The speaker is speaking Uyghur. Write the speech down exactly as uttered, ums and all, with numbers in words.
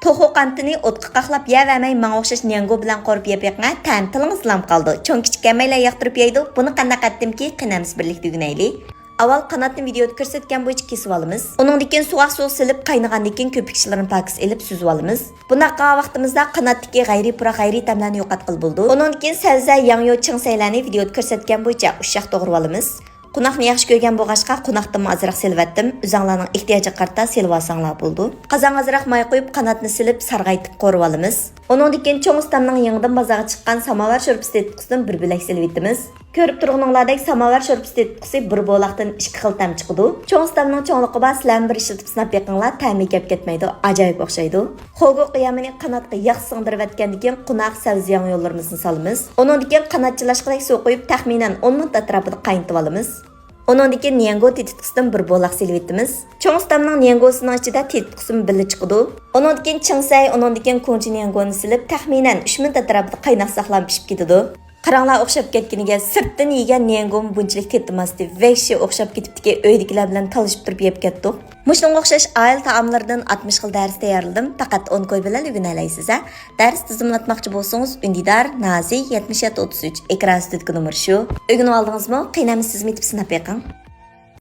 توخۇ قانىتىنى ئوتقا قاقلاپ يەۋەرمەي، ماڭا ئوخشاش نيانگو بىلەن قورۇپ يەپ بېقىڭە، تەم تىلىڭىزدا لام قالىدۇ. چوڭ كىچىك ھەممەيلەن ياقتۇرۇپ يەيدۇ. بۇنى قانداق قىلدىمكى، قېنى ھەممىسى بىرلىكتە ئۆگىنەيلى. ئاۋۋال قاناتنى ۋىدېئودا كۆرسەتكەن بويىچە كېسىپ ئالىمىز. ئۇنىڭدىن كېيىن سوغۇق سۇغا سېلىپ، قاينىغاندىن كېيىن كۆپۈكچىلىرىنى پاكىز ئېلىپ سۈزۈپ ئالىمىز. بۇنداق قىلغان ۋاقتىمىزدا قاناتتىكى غەيرىي پۇراق، غەيرىي تەملەرنى يوقاتقىلى بولىدۇ. ئۇنىڭدىن كېيىن سەۋزە، ياڭيۇ، چىڭسەيلەرنى ۋىدېئودا كۆرسەتكەن بويىچە ئۇششاق توغرىۋالىمىز. قوناقنى ياخشى كۆرگەن بولغاچقا، قوناقتىنمۇ ئازراق سېلىۋەتتىم. ئۆزۈڭلارنىڭ ئېھتىياجىغا قارىتا سېلىۋالساڭلار بولىدۇ. قازانغا ئازراق ماي قۇيۇپ، قاناتنى سېلىپ، سارغايتىپ قورۇۋالىمىز. ئۇنىڭدىن كېيىن چوڭ ئۇستامنىڭ يېڭىدىن بازارغا چىققان ساماۋار شورپىسى تېتىتقۇسىدىن بىر بۆلەك سېلىۋېتىمىز. كۆرۈپ تۇرغىنىڭلاردەك، ساماۋار شورپىسى تېتىتقۇسى بىر بولاقتىن ئىككى خىل تەم چىقىدۇ. چوڭ ئۇستامنىڭ چوڭلۇقى بار، سىلەرمۇ بىر ئىشلىتىپ سىناپ بېقىڭلار، تەمى كەپ كەتمەيدۇ، ئاجايىپ ئوخشايدۇ. خوگو قىيامىنى قاناتقا ياخشى سىڭدۈرۈۋەتكەندىن كېيىن، قوناق، سەۋزە، ياڭيۇلىرىمىزنى سالىمىز. ئۇنىڭدىن كېيىن قانات چىلاشقۇدەك سۇ قۇيۇپ، تەخمىنەن ئون مىنۇت ئەتراپىدا قاينىتىۋالىمىز. ئۇنىڭدىن كېيىن نيانگو تېتىتقۇسىدىن بىر بولاق سېلىۋېتىمىز. چوڭ ئۇستامنىڭ نيانگوسىنىڭ ئىچىدە تېتىتقۇسىمۇ بىللە چىقىدۇ. ئۇنىڭدىن كېيىن چىڭسەي، ئۇنىڭدىن كېيىن كۇڭچى نيانگونى سېلىپ، تەخمىنەن ئۈچ مىنۇت ئەتراپىدا قايناق ساقلام پىشىپ كېتىدۇ. قاراڭلار، ئوخشاپ كەتكىنىگە، سىرتتىن يېگەن نيانگومۇ بۇنچىلىك تېتىماستى. ۋەھشىي ئوخشاپ كېتىپتىكى، ئۆيدىكىلەر بىلەن تالىشىپ تۇرۇپ يەپ كەتتۇق. مۇشۇنىڭغا ئوخشاش ئائىلە تائاملىرىدىن ئاتمىش خىل دەرس تەييارلىدىم. پەقەت ئون كوي بىلەن ئۆگىنەلەيسىز ھە. دەرس تىزىملاتماقچى بولسىڭىز، ئۈندىدار، نازى، يەتمىش يەتتە ئوتتۇز ئۈچ، ئېكران ئۈستىدىكى نومۇر شۇ. ئۆگىنىۋالدىڭىزمۇ؟ قېنى ھەممە سىزمۇ يېتىپ سىناپ بېقىڭ.